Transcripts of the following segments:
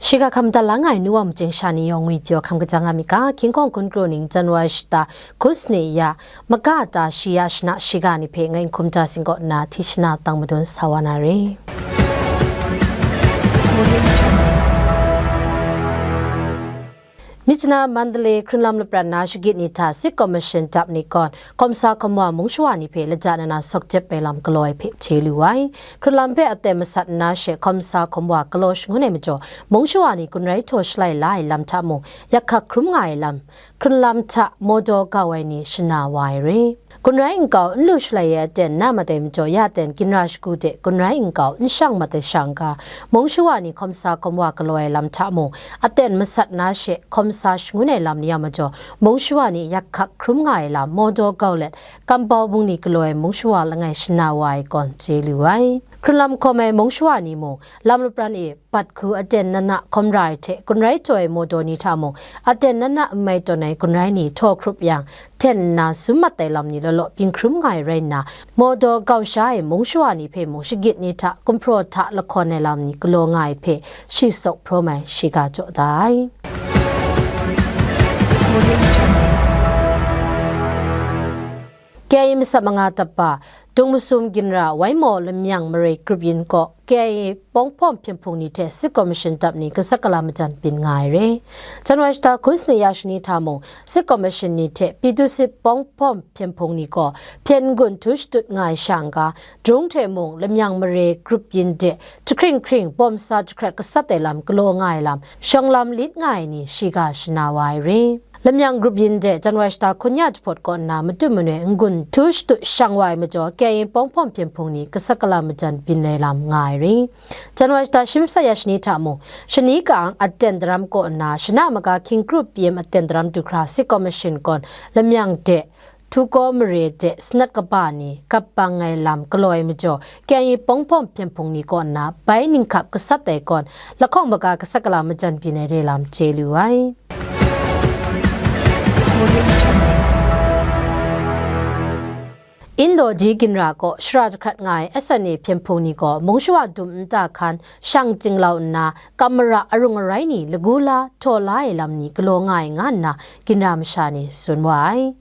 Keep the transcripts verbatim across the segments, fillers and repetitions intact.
Shiga hkam da lang ai nu wa majing sha ni yawng ngwi pyaw hkam kaja nga mi ga, King Kong Hkun Kru ning January shata hkun sani ya, maga ta shi ya shana shiga ni hpe ngai n hkum da sing kaw nna, hti shana tang madun sa wa na re. Myitkyina Mandalay hkrunlam lapran na shagit ni hta State Commission dap ni gawn, hkawmsa hkawm wa mung shawa ni hpe laja nna sok jep ai lam galaw ai hpe chye lu ai. Hkrunlam hpe aten masat nna she hkawmsa hkawm wa galaw shangun ai majaw, mung shawa ni gun rai htaw shalai la ai lam hta mung, yak hkak hkrum nga ai lam, hkrunlam hta mawdaw gau ai ni shana wa ai re. Gun rai nkau n lu shalai ai aten na mat ai majaw, ya aten ginra shagu de gun rai nkau n shang mat ai sha n-ga, mung shawa ni hkawmsa hkawm wa galaw ai lam hta mung, aten masat na she hkawmsa shangun ai lam ni a majaw, mung shawa ni yak hkak hkrum nga ai lam mawdaw gau let, Kampau bungli galaw ai mung shawa langai shana wa ai gawn chye lu ai. Hkrunlam hkawm ai mung shawa ni mung, lam lapran e bat hku aten nana hkawm ra ai hte, gun rai htaw ai mawdaw ni hta mung, aten nana n mai tawn ai gun rai ni htaw hkrup yang, hten nna sum mat ai lam ni law law byin hkrum nga ai rai nna, mawdaw gau sha ai mung shawa ni hpe mung shagit ni hta gumhpraw hta lahkawn ai lam ni galaw nga ai hpe shi sawk hprawm ai shiga jaw da ai. K I A masat manga dap ba, Dung Masum Ginra Waimaw Lamyang Mare grup yin kaw K I A pawng hpawm hpyen hpung ni hte State Commission dap ni gasat gala majan byin nga ai re. January shata hkun sani ya shani hta mung, State Commission ni hte Pyithu Sip pawng hpawm hpyen hpung ni gaw hpyen n-gun htu shatut nga ai sha n-ga, Drung hte mung Lamyang Mare grup yin de jahkring hkring bawm sa jahkrat gasat ai lam galaw nga ai lam, shawng lam lit nga ai ni shiga shana wa ai re. Lamyang grup yin de January shata hkun ya jahpawt kaw nna matut manoi n-gun htu shatut shang wa ai majaw, K I A pawng hpawm hpyen hpung ni gasat gala majan byin ai lam nga ai re. January shata shi masat ya shani hta mung, shani ka-ang aten daram kaw nna, shana maga hkying kru pyim aten daram du hkra State Commission gawn Lamyang de, Htukaw Mare de sanat kaba ni gap bang ai lam galaw ai majaw, K I A pawng hpawm hpyen hpung ni kaw nna bai ninghkap gasat ai gawn, lahkawng maga gasat gala majan byin ai re lam chye lu ai. Indaw di ginra kaw shara jahkrat nga ai S N A hpyen hpung ni gaw mung shawa dum nta hkan shang chyinglau nna, kam mara arung arai ni lagu la htaw la ai lam ni galaw nga ai nga nna ginra masha ni tsun wa ai.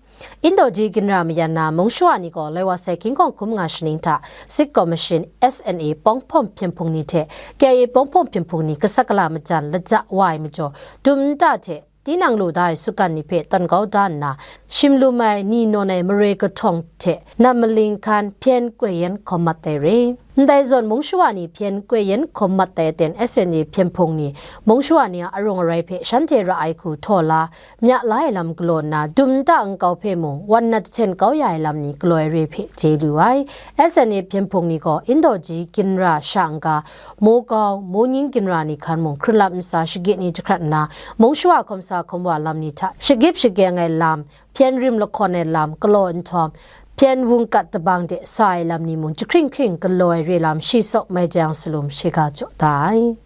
Indaw di ginra mayan na mung shawa ni gaw lai wa sai hkying hkawng hkum nga shaning hta State Commission S N A pawng hpawm hpyen hpung ni hte K I A pawng hpawm hpyen hpung ni gasat gala majan laja wa ai majaw, dum nta hte tinang lu da ai sukan ni hpe tawn kau da nna, shim lum ai ni nawn ai mare kahtawng hte nam maling hkan hpyen koi yan hkawm mat ai re. Ndai zawn mung shawa ni hpyen koi yan hkawm mat ai aten S N A hpyen hpung ni mung shawa ni a arung arai hpe shanhte ra ai hku htaw la, mya la ai lam galaw nna, dum nta nkau hpe mung wan nat jahten kau ya ai lam ni galaw ai re hpe chye lu ai. S N A hpyen hpung ni gaw indaw ji ginra sha n-ga, Mawgau, Mawning ginra ni hkan mung hkrunlap ntsa shagit ni jahkrat nna, mung shawa hkawmsa hkawm wa lam ni hta shagip shageng ai lam, hpyen rim lahkawn ai lam galaw nhtawm, hpyen wungkat dabang de sa ai lam ni mung jahkring hkring galaw ai re lam shi sawk mai jang salum shiga jaw da ai.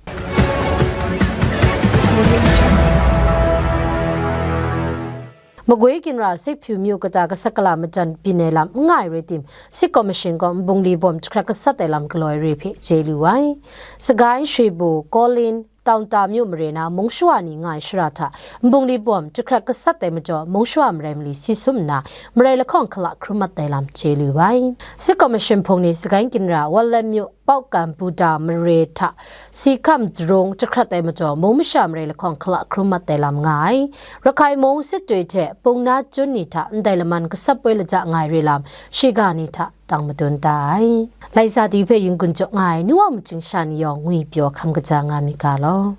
Magwi ginra Sek Pyu myu kata gasat gala majan byin ai lam n nga ai rai tim, State Commission gaw nbungli bawm jahkrat gasat ai lam galaw ai re hpe chye lu ai. Sagai, Shribu, Kawlin, Taungta myu mare na mung shawa ni nga ai shara hta nbungli bawm jahkrat gasat ai majaw, mung shawa marai mali si sum nna, marai lahkawng hkala hkrum mat ai lam chye lu ai. State Commission hpung ni Sagai ginra Wanlam myu Paukan Buda mare hta si hkam darung jahkrat ai majaw, mung masha marai lahkawng hkala hkrum mat ai lam nga ai. Rakhai mung sit tui hte Pungna Chun ni hta ndai laman gasat poi laja nga ai re lam, shiga ni hta tang madun da ai. Laisa di hpe yung gun jaw nga ai nu wa majing sha ni yawng ngwi pyaw hkam kaja nga mi ga law.